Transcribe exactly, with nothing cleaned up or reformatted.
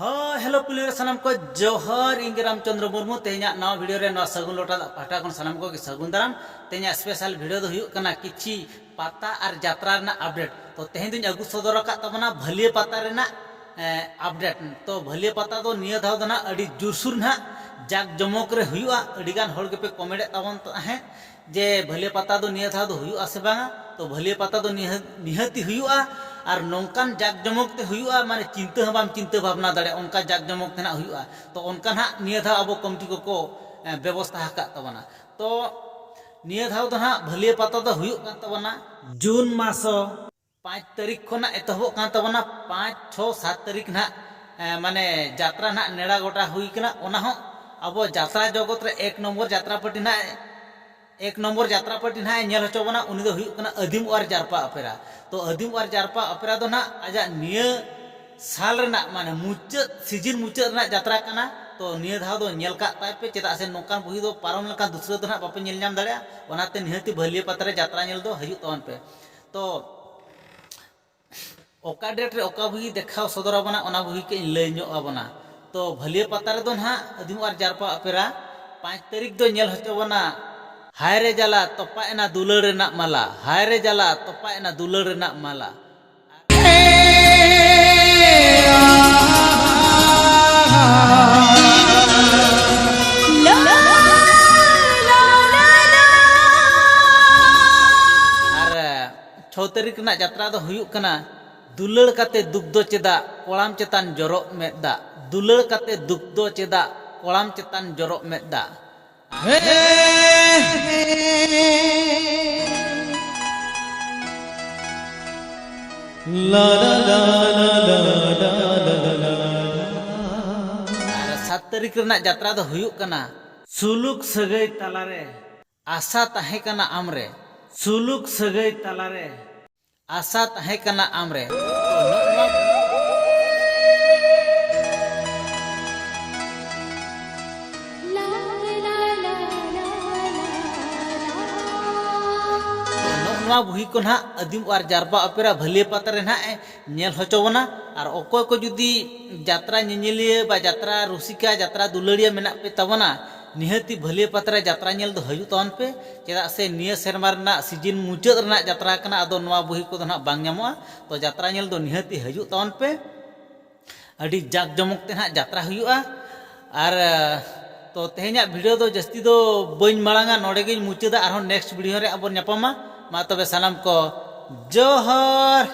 ᱦᱳᱭ, ᱦᱮᱞᱳ ᱯᱩᱞᱤ ᱨᱮ ᱥᱟᱱᱟᱢ ᱠᱚ ᱡᱚᱦᱟᱨ᱾ ᱤᱧ ᱜᱮ ᱨᱟᱢᱪᱚᱸᱫᱽᱨᱚ ᱢᱩᱨᱢᱩ᱾ ᱛᱮᱦᱮᱧᱟᱜ ᱱᱟᱣᱟ ᱵᱷᱤᱰᱤᱭᱳ ᱨᱮ ᱱᱚᱣᱟ ᱥᱟᱹᱜᱩᱱ ᱞᱚᱴᱟ ᱫᱟᱜ ᱯᱟᱦᱴᱟ ᱠᱷᱚᱱ ᱥᱟᱱᱟᱢ ᱠᱚᱜᱮ ᱥᱟᱹᱜᱩᱱ ᱫᱟᱨᱟᱢ᱾ ᱛᱮᱦᱮᱧᱟᱜ ᱥᱯᱮᱥᱟᱞ ᱵᱷᱤᱰᱤᱭᱳ ᱫᱚ ᱦᱩᱭᱩᱜ ᱠᱟᱱᱟ ᱠᱤᱪᱷᱤ ᱯᱟᱛᱟ ᱟᱨ ᱡᱟᱛᱨᱟ ᱨᱮᱱᱟᱜ ᱟᱯᱰᱮᱴ᱾ ᱛᱚ ᱛᱮᱦᱮᱧ ᱫᱚᱧ ᱟᱹᱜᱩ ᱥᱚᱫᱚᱨ ᱟᱠᱟᱫ ᱛᱟᱵᱚᱱᱟ ᱵᱷᱟᱹᱞᱤᱭᱟᱹ ᱯᱟᱛᱟ ᱨᱮᱱᱟᱜ ᱟᱯᱰᱮᱴ᱾ ᱛᱚ ᱵᱷᱟᱹᱞᱤᱭᱟᱹ ᱯᱟᱛᱟ ᱫᱚ ᱱᱤᱭᱟᱹ ᱫᱷᱟᱣ ᱫᱚ ᱱᱟᱦᱟᱜ ᱟᱹᱰᱤ ᱡᱳᱨᱥᱳᱨ ᱱᱟᱦᱟᱜ ᱡᱟᱠ ᱡᱚᱢᱚᱠ ᱨᱮ ᱦᱩᱭᱩᱜᱼᱟ᱾ ᱟᱹᱰᱤᱜᱟᱱ ᱦᱚᱲ ᱜᱮᱯᱮ ᱠᱚᱢᱮᱱᱴ ᱮᱫ ᱛᱟᱵᱚᱱ ᱛᱟᱦᱮᱸᱫ ᱡᱮ ᱵᱷᱟᱹᱞᱤᱭᱟᱹ ᱯᱟᱛᱟ ᱫᱚ ᱱᱤᱭᱟᱹ ᱫᱷᱟᱣ ᱫᱚ ᱦᱩᱭᱩᱜᱼᱟ ᱥᱮ ᱵᱟᱝᱟ᱾ ᱛᱚ ᱵᱷᱟᱹᱞᱤᱭᱟᱹ ᱯᱟᱛᱟ ᱫᱚ ᱱᱤᱦᱟᱹ- ᱱᱤᱦᱟᱹᱛᱤ ᱦᱩᱭᱩᱜᱼᱟ᱾ ᱟᱨ ᱱᱚᱝᱠᱟᱱ ᱡᱟᱠ ᱡᱚᱢᱚᱠ ᱛᱮ ᱦᱩᱭᱩᱜᱼᱟ, ᱢᱟᱱᱮ ᱪᱤᱱᱛᱟᱹ ᱦᱚᱸ ᱵᱟᱢ ᱪᱤᱱᱛᱟᱹ ᱵᱷᱟᱵᱽᱱᱟ ᱫᱟᱲᱮᱭᱟᱜᱼᱟ, ᱚᱱᱠᱟ ᱡᱟᱠ ᱡᱚᱢᱚᱠ ᱛᱮ ᱱᱟᱦᱟᱜ ᱦᱩᱭᱩᱜᱼᱟ᱾ ᱛᱚ ᱚᱱᱠᱟ ᱱᱟᱦᱟᱜ ᱱᱤᱭᱟᱹ ᱫᱷᱟᱣ ᱟᱵᱚ ᱠᱚᱢᱤᱴᱤ ᱠᱚᱠᱚ ᱮ, ᱵᱮᱵᱚᱥᱛᱷᱟ ᱟᱠᱟᱫ ᱛᱟᱵᱚᱱᱟ᱾ ᱛᱚ ᱱᱤᱭᱟᱹ ᱫᱷᱟᱣ ᱫᱚ ᱱᱟᱦᱟᱜ ᱵᱷᱟᱹᱞᱤᱭᱟᱹ ᱯᱟᱛᱟ ᱫᱚ ᱦᱩᱭᱩᱜ ᱠᱟᱱ ᱛᱟᱵᱚᱱᱟ ᱡᱩᱱ ᱢᱟᱥ ᱯᱟᱸᱪ ᱛᱟᱹᱨᱤᱠᱷ ᱠᱷᱚᱱᱟᱜ ᱮᱛᱚᱦᱚᱵᱚᱜ ᱠᱟᱱ ᱛᱟᱵᱚᱱᱟ᱾ ᱯᱟᱸᱪ, ᱪᱷᱚ, ᱥᱟᱛ ᱛᱟᱹᱨᱤᱠᱷ ᱱᱟᱦᱟᱜ ᱮ, ᱢᱟᱱᱮ ᱡᱟᱛᱨᱟ ᱱᱟᱦᱟᱜ ᱱᱮᱰᱟ ᱜᱚᱴᱟ ᱦᱩᱭ ᱠᱟᱱᱟ᱾ ᱚᱱᱟ ᱦᱚᱸ ᱟᱵᱚ ᱡᱟᱛᱨᱟ ᱡᱚᱜᱚᱛ ᱨᱮ ᱮᱠ ᱱᱚᱢᱵᱚᱨ ᱡᱟᱛᱨᱟ ᱯᱟᱹᱴᱤ ᱱᱟᱦᱟᱜ ᱮᱠ ᱱᱚᱢᱵᱚᱨ ᱡᱟᱛᱨᱟ ᱯᱟᱹᱴᱤ ᱱᱟᱦᱟᱜ ᱮ ᱧᱮᱞ ᱦᱚᱪᱚ ᱵᱚᱱᱟ, ᱩᱱᱤ ᱫᱚ ᱦᱩᱭᱩᱜ ᱠᱟᱱᱟ ᱟᱹᱫᱤᱢ ᱚᱣᱟᱨ ᱡᱟᱨᱯᱟ ᱚᱯᱮᱨᱟ᱾ ᱛᱚ ᱟᱹᱫᱤᱢ ᱚᱣᱟᱨ ᱡᱟᱨᱯᱟ ᱚᱯᱮᱨᱟ ᱫᱚ ᱱᱟᱦᱟᱜ ᱟᱡᱟᱜ ᱱᱤᱭᱟᱹ ᱥᱟᱞ ᱨᱮᱱᱟᱜ, ᱢᱟᱱᱮ ᱢᱩᱪᱟᱹᱫ, ᱥᱤᱡᱤᱱ ᱢᱩᱪᱟᱹᱫ ᱨᱮᱱᱟᱜ ᱡᱟᱛᱨᱟ ᱠᱟᱱᱟ᱾ ᱛᱚ ᱱᱤᱭᱟᱹ ᱫᱷᱟᱣ ᱫᱚ ᱧᱮᱞ ᱠᱟᱜ ᱛᱟᱭ ᱯᱮ, ᱪᱮᱫᱟᱜ ᱥᱮ ᱱᱚᱝᱠᱟᱱ ᱵᱩᱦᱤ ᱫᱚ ᱯᱟᱨᱚᱢ ᱞᱮᱱᱠᱷᱟᱱ ᱫᱩᱥᱨᱟᱹ ᱫᱚ ᱱᱟᱦᱟᱜ ᱵᱟᱯᱮ ᱧᱮᱞ ᱧᱟᱢ ᱫᱟᱲᱮᱭᱟᱜᱼᱟ᱾ ᱚᱱᱟᱛᱮ ᱱᱤᱦᱟᱹᱛᱤ ᱵᱷᱟᱹᱞᱤᱭᱟᱹ ᱯᱟᱛᱟ ᱨᱮ ᱡᱟᱛᱨᱟ ᱧᱮᱞ ᱫᱚ ᱦᱤᱡᱩᱜ ᱛᱟᱵᱚᱱ ᱯᱮ᱾ ᱛᱚ ᱚᱠᱟ ᱰᱮᱴ ᱨᱮ ᱚᱠᱟ ᱵᱩᱦᱤ ᱫᱮᱠᱷᱟᱣ ᱥᱚᱫᱚᱨ ᱟᱵᱚᱱᱟ, ᱚᱱᱟ ᱵᱩᱦᱤ ᱠᱟᱹᱡ ᱤᱧ ᱞᱟᱹᱭ ᱧᱚᱜ ᱟᱵᱚᱱᱟ᱾ ᱛᱚ ᱵᱷᱟᱹᱞᱤᱭᱟᱹ ᱯᱟᱛᱟ ᱨᱮᱫᱚ ᱱᱟᱦᱟᱜ ᱟᱹᱫᱤᱢ ᱟᱨ ᱡᱟᱨᱯᱟ ᱚᱯᱮᱨᱟ ᱯᱟᱸᱪ ᱛᱟᱹᱨᱤᱠᱷ ᱫᱚ ᱧᱮᱞ ᱦᱚᱪᱚ ᱵᱚᱱᱟ ᱦᱟᱭ ᱨᱮ ᱡᱟᱞᱟ ᱛᱚᱯᱟ ᱮᱱᱟ ᱫᱩᱞᱟᱹᱲ ᱨᱮᱱᱟᱜ ᱢᱟᱞᱟ, ᱦᱟᱭ ᱨᱮ ᱡᱟᱞᱟ ᱛᱚᱯᱟ ᱮᱱᱟ ᱫᱩᱞᱟᱹᱲ ᱨᱮᱱᱟᱜ ᱢᱟᱞᱟ᱾ ᱟᱨ ᱪᱷᱚ ᱛᱟᱹᱨᱤᱠᱷ ᱨᱮᱱᱟᱜ ᱡᱟᱛᱨᱟ ᱫᱚ ᱦᱩᱭᱩᱜ ᱠᱟᱱᱟ ᱫᱩᱞᱟᱹᱲ ᱠᱟᱛᱮ ᱫᱩᱠ ᱫᱚ ᱪᱮᱫᱟᱜ ᱠᱚᱲᱟᱢ ᱪᱮᱛᱟᱱ ᱡᱚᱨᱚᱜ ᱢᱮᱫ ᱫᱟᱜ, ᱫᱩᱞᱟᱹᱲ ᱠᱟᱛᱮ ᱫᱩᱠ ᱫᱚ ᱪᱮᱫᱟᱜ ᱠᱚᱲᱟᱢ ᱪᱮᱛᱟᱱ ᱡᱚᱨᱚᱜ ᱢᱮᱫ ᱫᱟᱜ᱾ ᱟᱨ ᱥᱟᱛ ᱛᱟᱹᱨᱤᱠᱷ ᱨᱮᱱᱟᱜ ᱡᱟᱛᱨᱟ ᱫᱚ ᱦᱩᱭᱩᱜ ᱠᱟᱱᱟ ᱥᱩᱞᱩᱠ ᱥᱟᱹᱜᱟᱹᱭ ᱛᱟᱞᱟᱨᱮ ᱟᱥᱟ ᱛᱟᱦᱮᱸ ᱠᱟᱱᱟ ᱟᱢᱨᱮ, ᱥᱩᱞᱩᱠ ᱥᱟᱹᱜᱟᱹᱭ ᱛᱟᱞᱟᱨᱮ ᱟᱥᱟ ᱛᱟᱦᱮᱸ ᱠᱟᱱᱟ ᱟᱢᱨᱮ᱾ ᱛᱚ, ᱱᱚᱜᱼᱚ ᱱᱚᱣᱟ, ᱛᱚ, ᱱᱚᱜᱼᱚ ᱱᱚᱣᱟ ᱵᱩᱦᱤ ᱠᱚ ᱱᱟᱦᱟᱜ ᱟᱹᱫᱤᱢ ᱟᱨ ᱡᱟᱨᱯᱟ ᱚᱯᱮᱨᱟ ᱵᱷᱟᱹᱞᱤᱭᱟᱹ ᱯᱟᱛᱟ ᱨᱮ ᱱᱟᱦᱟᱜ ᱮ ᱧᱮᱞ ᱦᱚᱪᱚ ᱵᱚᱱᱟ᱾ ᱟᱨ ᱚᱠᱚᱭ ᱠᱚ ᱡᱩᱫᱤ ᱡᱟᱛᱨᱟ ᱧᱮᱧᱮᱞᱤᱭᱟᱹ ᱵᱟ ᱡᱟᱛᱨᱟ ᱨᱩᱥᱤᱠᱟ, ᱡᱟᱛᱨᱟ ᱫᱩᱞᱟᱹᱲᱤᱭᱟᱹ ᱢᱮᱱᱟᱜ ᱯᱮ ᱛᱟᱵᱚᱱᱟ, ᱱᱤᱦᱟᱹᱛᱤ ᱵᱷᱟᱹᱞᱤᱭᱟᱹ ᱯᱟᱛᱨᱟ ᱡᱟᱛᱨᱟ ᱧᱮᱞ ᱫᱚ ᱦᱤᱡᱩᱜ ᱛᱟᱵᱚᱱ ᱯᱮ᱾ ᱪᱮᱫᱟᱜ ᱥᱮ ᱱᱤᱭᱟᱹ ᱥᱮᱨᱢᱟ ᱨᱮᱱᱟᱜ ᱥᱤᱡᱤᱱ ᱢᱩᱪᱟᱹᱫ ᱨᱮᱱᱟᱜ ᱡᱟᱛᱨᱟ ᱠᱟᱱᱟ, ᱟᱫᱚ ᱱᱚᱣᱟ ᱵᱚᱦᱤ ᱠᱚᱫᱚ ᱱᱟᱦᱟᱜ ᱵᱟᱝ ᱧᱟᱢᱚᱜᱼᱟ᱾ ᱛᱚ ᱡᱟᱛᱨᱟ ᱧᱮᱞ ᱫᱚ ᱱᱤᱦᱟᱹᱛᱤ ᱦᱤᱡᱩᱜ ᱛᱟᱵᱚᱱ ᱯᱮ᱾ ᱟᱹᱰᱤ ᱡᱟᱠ ᱡᱚᱢᱚᱠ ᱛᱮ ᱱᱟᱦᱟᱜ ᱡᱟᱛᱨᱟ ᱦᱩᱭᱩᱜᱼᱟ᱾ ᱟᱨ ᱛᱚ ᱛᱮᱦᱮᱧᱟᱜ ᱵᱷᱤᱰᱤᱭᱳ ᱫᱚ ᱡᱟᱹᱥᱛᱤ ᱫᱚ ᱵᱟᱹᱧ ᱢᱟᱲᱟᱝᱟ, ᱱᱚᱰᱮ ᱜᱤᱧ ᱢᱩᱪᱟᱹᱫᱟ᱾ ᱟᱨᱦᱚᱸ ᱱᱮᱠᱥᱴ ᱵᱷᱤᱰᱤᱭᱳ ᱨᱮ ᱟᱵᱚᱱ ᱧᱟᱯᱟᱢᱟ᱾ ᱢᱟ ᱛᱚᱵᱮ ᱥᱟᱱᱟᱢ ᱠᱚ ᱡᱚᱦᱟᱨ᱾